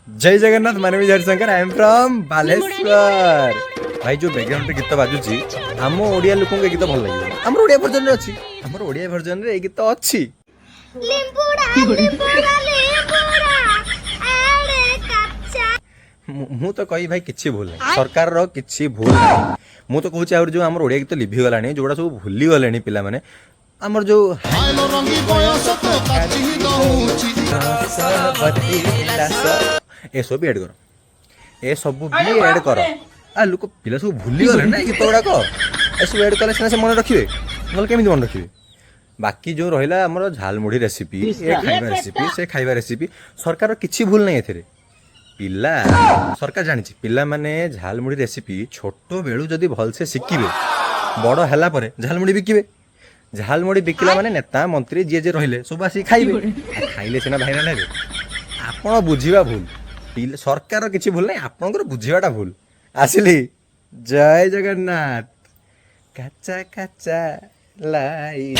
Jay Jagannath. My name is Harishankar, I am from Baleswar. ଭାଇ, ଯୋଉ ବ୍ୟାକଗ୍ରାଉଣ୍ଡରେ ଗୀତ ବାଜୁଛି, ଆମ ଓଡ଼ିଆ ଲୋକଙ୍କୁ ଏ ଗୀତ ଭଲ ଲାଗିବ। ଆମର ଓଡ଼ିଆ ଭର୍ଜନରେ ଅଛି, ଆମର ଓଡ଼ିଆ ଭର୍ଜନରେ ଏଇ ଗୀତ ଅଛି। ଲିମ୍ବୁଡ଼ା ଲିମ୍ବୁଡ଼ା ଲିମ୍ବୁଡ଼ା ଆଡ଼େ କାଚା। ମୁଁ ତ କହିବି ଭାଇ, କିଛି ଭୁଲ ନାହିଁ, ସରକାରର କିଛି ଭୁଲ ନାହିଁ। ମୁଁ ତ କହୁଛି, ଆହୁରି ଯୋଉ ଆମର ଓଡ଼ିଆ ଗୀତ ଲିଭିଗଲାଣି, ଯୋଉଟା ସବୁ ଭୁଲିଗଲେଣି ପିଲାମାନେ, ଆମର ଯୋଉ ଏସବୁ ବି ଏଡ୍ କର, ଏସବୁ ବି ଏଡ୍ କର। ଆ ଲୋକ ପିଲା ସବୁ ଭୁଲିଗଲେଣି ନା ଏ ଗୀତ ଗୁଡ଼ାକ। ଏସବୁ ଏଡ୍ କଲେ ସିନା ସେ ମନେ ରଖିବେ, ନହେଲେ କେମିତି ମନେ ରଖିବେ? ବାକି ଯୋଉ ରହିଲା ଆମର ଝାଲମୁଢ଼ି ରେସିପି, ଏ ଖାଇବା ରେସିପି, ସେ ଖାଇବା ରେସିପି, ସରକାରର କିଛି ଭୁଲ ନାହିଁ ଏଥିରେ। ପିଲା, ସରକାର ଜାଣିଛି, ପିଲାମାନେ ଝାଲମୁଢ଼ି ରେସିପି ଛୋଟ ବେଳୁ ଯଦି ଭଲସେ ଶିଖିବେ, ବଡ଼ ହେଲା ପରେ ଝାଲମୁଢ଼ି ବିକିବେ। ଝାଲମୁଢ଼ି ବିକିଲା ମାନେ ନେତା ମନ୍ତ୍ରୀ ଯିଏ ଯିଏ ରହିଲେ ସବୁ ଆସିକି ଖାଇବେ। ଆଉ ଖାଇଲେ ସିନା ଭାଇରାଲ ହେବେ। ଆପଣ ବୁଝିବା ଭୁଲ। ସରକାରର କିଛି ଭୁଲ ନାହିଁ, ଆପଣଙ୍କର ବୁଝିବାଟା ଭୁଲ। ଆସିଲି, ଜୟ ଜଗନ୍ନାଥ। କାଚା କାଚା ଲାଇ।